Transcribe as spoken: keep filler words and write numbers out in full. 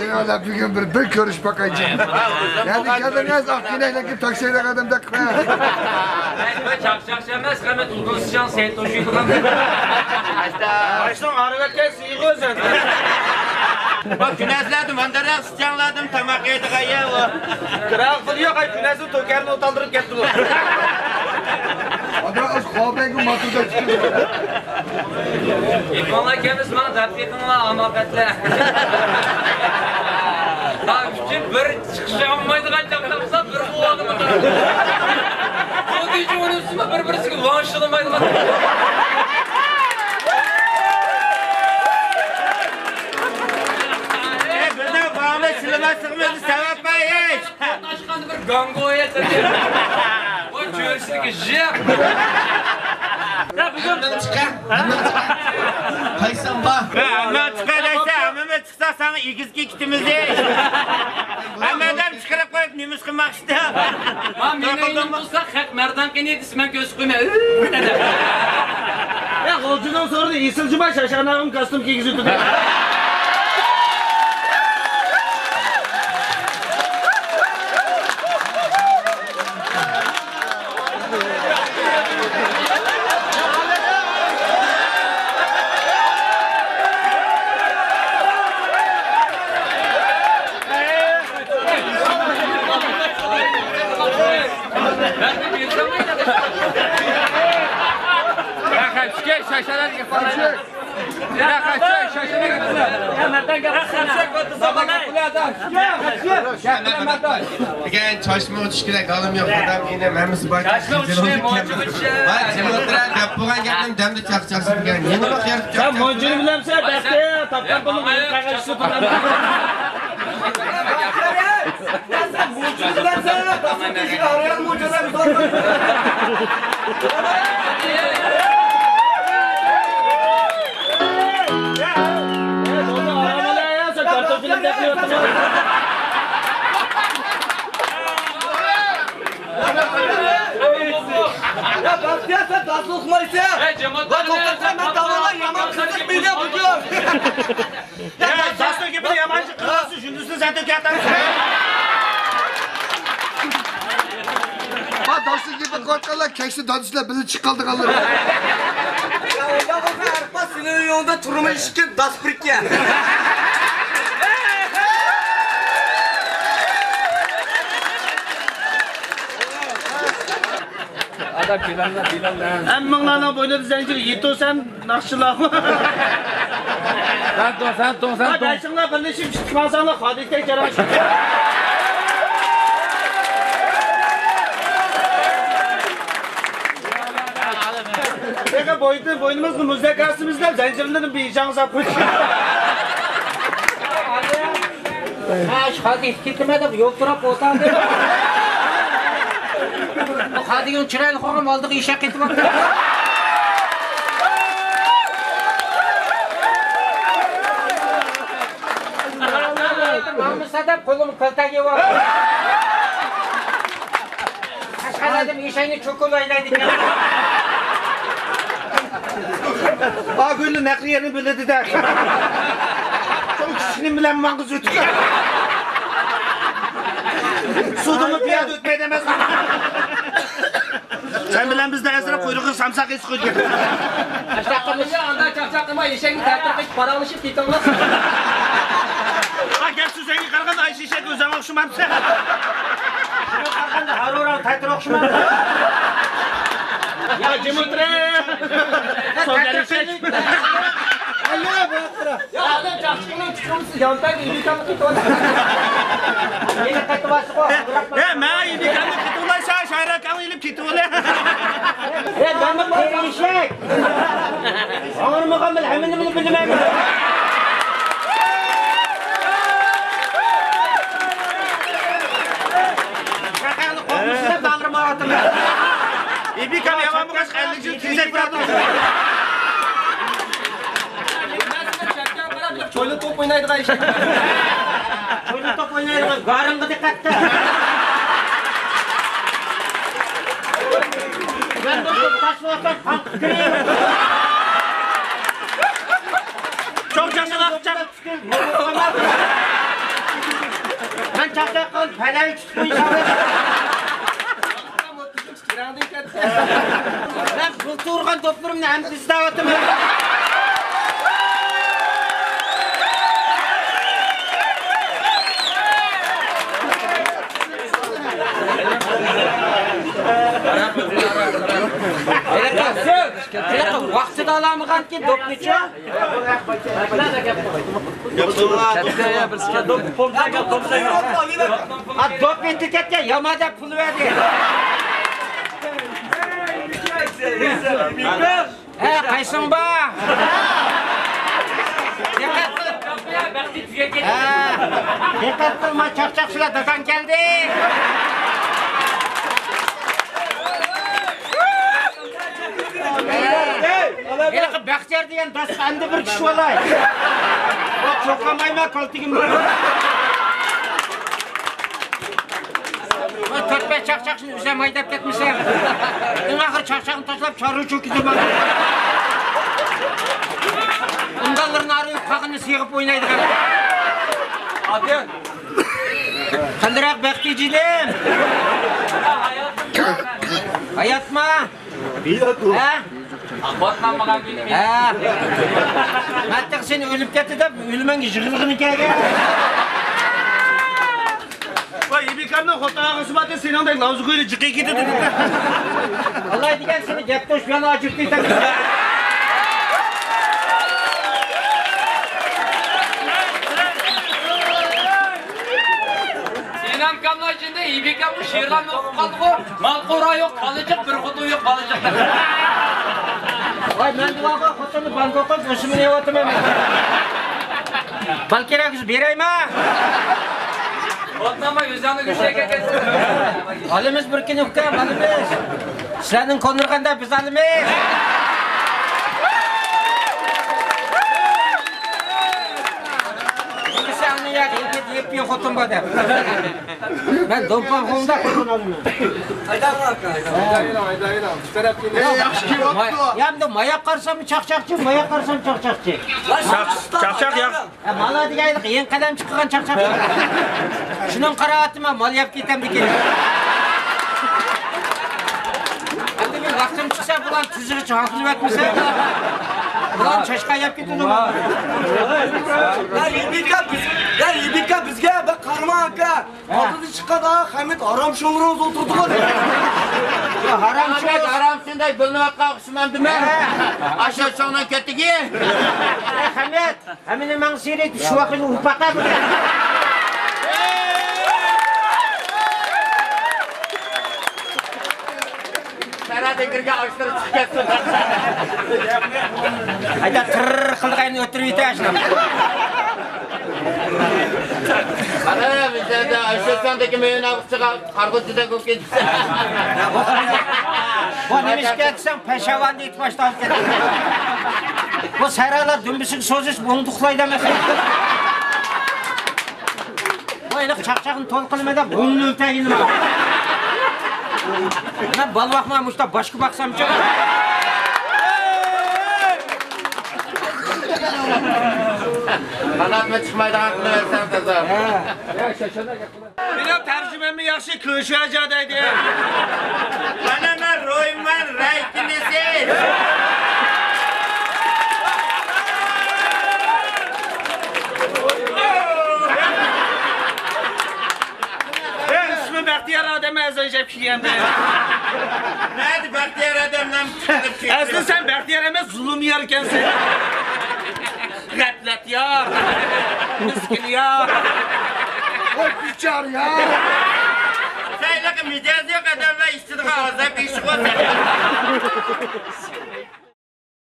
يا بۈگۈن بىر، بىر كۆرۈشۈپ باقايچۇ. يەنە كەلدىڭىز، ئاق كېنەكلىكى تاكسىدا ئادەمدەك قىلىپ. بۇ چاقچاقچى ئەمەس، قىممەت ئۇزۇن سىچان سەيت توشۇيدىغان. باشنىڭ ئارىۋەتكەن سىيىقى ئۆزى. بۇ كۈنەزلەردىن ماندىراق سىچانلاردىن تاماق يەيدىغان يەر ئۇ. كىراغا پۇلى يوق، ئاي كۈنەزنى توكەرنى ئوتالدۇرۇپ كەپتۇ. ئادا ئاز خوابەگە ماتۇدا چىقتى. ئېپىڭلار كەلمىسە ماڭا دەپ بېقىڭلار، ئامال بەتلەر. ھا، ئۈچۈن بىر چىقىش ئالمايدىغان چاغدا بىر بولغاندا. خۇددى ئۈچۈن ئۇنىسىمۇ بىر-بىرسىگە ۋاڭشىلىمايدىغان. ئەي، بىردەم ۋاڭنى سىلىماسلىقىمىزنى سەۋەب بار ھېچ. ئاشخانا بىر گاڭگويا سەتتى. بۇ چۆرىسىدىكى ژىق. يا، بۈگۈن ھەممىڭ چىقە، ھەممىڭ چىقە. قايسىڭ بار؟ ھە، ھەممىڭ چىقە دەيسە، ھەممىمىز چىقسا ساڭا ئېگىزگە كېتىمىز. ھەممە ئادەم چىقىرىپ قويۇپ نېمىش قىلماقچىدى. ھا، مېنى ئۆيۈم تۇرسا خەق مەردان قېنى دېسە مەن كۆرسىتىپ قويماي. ئۈ، دەپ. يا، غۇلجىنىڭ سورۇنى ئېسىل جۇما شاشاناغىم كاستيۇم كىيگۈزۈۋېتىدۇ. دېگەن چاچمىغا چۈشكۈدەك ھالىم يوق، دادام، ئىنىم، ھەممىسى بار. چاچمىغا چۈشتى، مونچىغا چۈشتى. ۋاي، جىمىپ تۇرە، دەپ بولغان گەپنى دەمدە چاقچاقسىز دېگەن. يېڭىلىق يارىتىپ سەن مونچىنى بىلەمسەن؟ بەختىيار، تاپقان پۇلۇڭ قەغەز ئىشلىتىپ. يا بەختىيار، سەن داسلىق ئوقۇمايسەن. ۋە توختاپ، سەن مەن داۋالا يامان قىزىق بىلگەن بۇ كۈن. يا، داستىن گېپىنى يامان قىلغانسىز، يۇندۇزنى سەن تۆكۈۋاتامسەن. ھا، داستىن گېپى قىلىۋاتقانلار كەچتە دادىسى بىلەن بىللە چىقىپ قالىدىغانلار. يا، ئۇنداق بولسا، ئەرپا سېنىڭ ئۆيۈڭدە تۇرما ئىشىكى داس بىركە. ئادام بىلەڭلار، بىلەڭلار. ھەممىڭلارنىڭ بوينىدا زەنجىر يېتىۋسەن. ناخشىلار. سەن توڭ، سەن توڭ، سەن توڭ. بەشىڭلار بىرلىشىپ چىقماساڭلار، خادىكتەك جاراڭ. تېخى بوينى، بوينىمىزغا مۇزدەك ئاسىمىز دەپ زەنجىرلىرىنى بېشىغا ساپ قويدى. ھە، شۇ خادىكتەك كېتىمەن دەپ يول تۇراپ ئولتۇردى. بۇ خادىكنىڭ چىرايلىق بولغان ئالدىغا ئېشەك قېتىۋاپتۇ. ماڭمىسا دەپ قولۇمغا كالتە كىيىۋاپتۇ. قەشقەر ئادەم ئېشەكنى چوكۇل ئايلايدىكەن. ئاگۈلنى نەقلىيەنى بىلىدۇ-دە. شۇ كىشىنى بىلەن ماڭغۇزۇۋېتىپتۇ. سۇدىمۇ پىيادە ئۆتمەيدۇ ئەمەس. سەن بىلەن بىزدە ئەزرا قۇيرۇقى سامساق يېسە قويدى. ئاشۇنداق قىلمىسا، ئاندا چاقچاق قىلما، ئېشەكنى تەتۈر قىلىپ پاراڭلىشىپ كېتىڭلار. ھا، گەپ سۆزۈڭگە قارىغاندا ئايشى ئېشەك ئۆزۈڭ ئوخشىمامسەن؟ شۇڭا قارىغاندا ھارۋىراڭ تەتۈر ئوخشىمامدۇ؟ يا، جىم ئولتۇرە. سودىلىشىش. يا، ئادەم چاقچىقىنىڭ چىقىمسىز، يانتاق ئىبىكامنى قېتىۋاتىسىز. مېنى قېتىۋاتسىغۇ. ھە، مەن ئىبىكامنى قېتىۋالايسەن، شايراكاڭنى ئېلىپ كېتىۋالە. ھە، مەنمۇ قېرى ئېشەك. ئاڭرىمىغان بىلەن ھەممە نېمىنى بىلىمەن. شايراكاڭنى قوغمىسىز دەپ ئاڭرىمايۋاتىمەن. ئىبىكام يامان بولغاچقا، ئەللىك يىل تېزەك باراتتىم. چويلا توپ ئوينايدىغان ئىش. چويلا توپ ئوينايدىغان گارىڭغا دىققەت قىل. مەن بۇ توپ تاشلىۋاتسام، قان قىلىپ. چوڭ چاقچاق، چاق. چاقچاق قىلىپ پەلەي تۇتۇپ قويساڭلار. مەن بۇلتۇر ئۇرغان دوپلىرىمنى ھەممىسىنى ئىزدەۋاتىمەن. ھېلىقى، ھېلىقى ۋاقتىدا ئالالمىغانكىن دوپنىچۇ. ھە، دوپ ئېتىپ كەتكەن، ياما دەپ پۇل بەردى. ھە، قايسىڭ بار؟ دىققەت قىل. ھە، دىققەت قىل، ما چاقچاقچىلار، داداڭ كەلدى. ھېلىقى بەختىيار دېگەن داسقا ئەمدى بىر كۈچ بولاي. چوقۇمايمەن كالتىگىم. تۆت بەش چاقچاقچىنى ئۆزۈم ھەيدەپ كەتمىسەم. ئەڭ ئاخىرى چاقچاقنى تاشلاپ چارۋىچى كېتىمەن. ئۇندانلىرىنى ئارىيىپ قالغىنىنى سېغىپ ئوينايدىغان. ئادىل. قانداق بەختى جېنىم؟ ھاياتما؟ ھە؟ ھە؟ مەن تېخى سېنى ئۆلۈپ كەتتى دەپ ئۆلۈمەڭگە يىغلىغىنى كەلگەن. ۋاي، ئىبىكامنىڭ خوتۇن ئاغىسى بارتى، سېنىڭدەك لاۋزا كويلى جىقى كېتىدۇ دېدى. ئاللاي دېگەن سېنى گەپ توشۇپ يەنە ئاجرىتىپ كېتەمدۇ؟ سىنام كاملا ئىچىندە ئىبىكام بۇ شېئىرلارنى ئوقۇپ قالدىغۇ. مال قورا يوق، كالا جىق، بىر خوتۇن يوق، بالا جىق. ۋاي، مەن دېۋاغا خوتۇننى بانكا قويۇپ، ئۆسۈمنى يەۋاتىمەن. بال كېرەك بولسا بېرەيمە. ئوتناماي ئۆزۈڭنى گۈشلەپ كەتكەنسەن. ئالىمىز بىر كۈنى ئۇكام، ئالىمىز. سىلەرنىڭ كونىرىغاندا بىز ئالىمىز. بىلسەڭنى يا، يېپى، يېپى خوتۇن بار دەپ. مەن دومپان خوڭدا خوتۇن ئالىمەن. ھايداڭلار ئاكا، ھايداڭلار. ھايداڭ، ھايداڭ، ھايداڭ. بىر تەرەپ كېلىڭ. ئەي، ياخشى كېلىۋاتىدۇ. يا ئەمدى ماياق قارىساممۇ چاقچاقچى، ماياق قارىسام چاقچاقچى. چاق-، چاقچاق ياق. ھە، مالا دېگەيلىك، يېڭى قەدەم چىققان چاقچاق. شۇنىڭ قارىۋاتىمەن، مال يەپ كېتەمدىكىن. ئەمدى مېنىڭ ۋاقتىم چىقسا، بۇلار تېزىگە چاقىرىۋەتمىسە، بۇلار چاشقان يەپ كېتىدۇ. يا يىگىتكە بىز، يا يىگىتكە بىزگە بەك قارىما ئاكا. ئالدىدا چىققان، ئا، خەمىت ھارام شوڭلىرىڭىز ئولتۇردىغۇ دېگەن. يا، ھارام شوڭ. ھارام شۇنداق بىلىنىۋاتقان ئوخشىمامدىمەن؟ ھە. ئاشۇ شوڭنىڭ كۆتىكى. ئە، خەمىت، ھەممىنى ماڭا سېرىت، شۇ ۋاقىت ئۇپاقا بۇ. سەھرادىن كىرگەن ئاشلىرى چىقىپ كەتسۇن. ھەيدە، تىرر قىلدى، ئەينى ئۆتتۈرۈپ يېتە ئاشۇ. قارا، بىزدە ئاشۇ ساندىكى مېنىڭ ئۇچىغا قارغۇچىدەك بولۇپ كېتىپسەن. بۇ نېمە ئىش دېسەڭ، پەشەۋەندە يېتىپ باشلاپ كەتتى. بۇ سەھرالار دۈمبىسىگە سوزۇش، ئوڭدا ئۇخلايدۇ ئەمەس. بۇ ھېلىقى چاقچاقنى تولا قىلىمەن دەپ، بۇرنىنى ئۆتەيلىما. مەن بالا باقماي مۇشتا باشقا باقسامچۇ؟ قاناتمۇ چىقمايدىغان قىلىۋەرسەڭ تازا. مېنىڭ تەرجىمەممۇ ياخشى، كۆشۈەجا دەيدۇ. مانا مەن رويمان رەيكىنىسى. ئىسمى بەختىيار ئادەم ئەزان شەپ كىيەمدى. نەدە بەختىيار ئادەملەر چىقىپ كېتىپ؟ ئەسلى سەن بەختىيار ئەمەس، زۇلۇم يار ئىكەنسەن. غەپلەت يار. مىسكىن يار. ۋاي بىچار يار. سەيلىقى مىجەزى يوق ئادەملەر ئىچىدىغان ئازاب ئىش بولسا.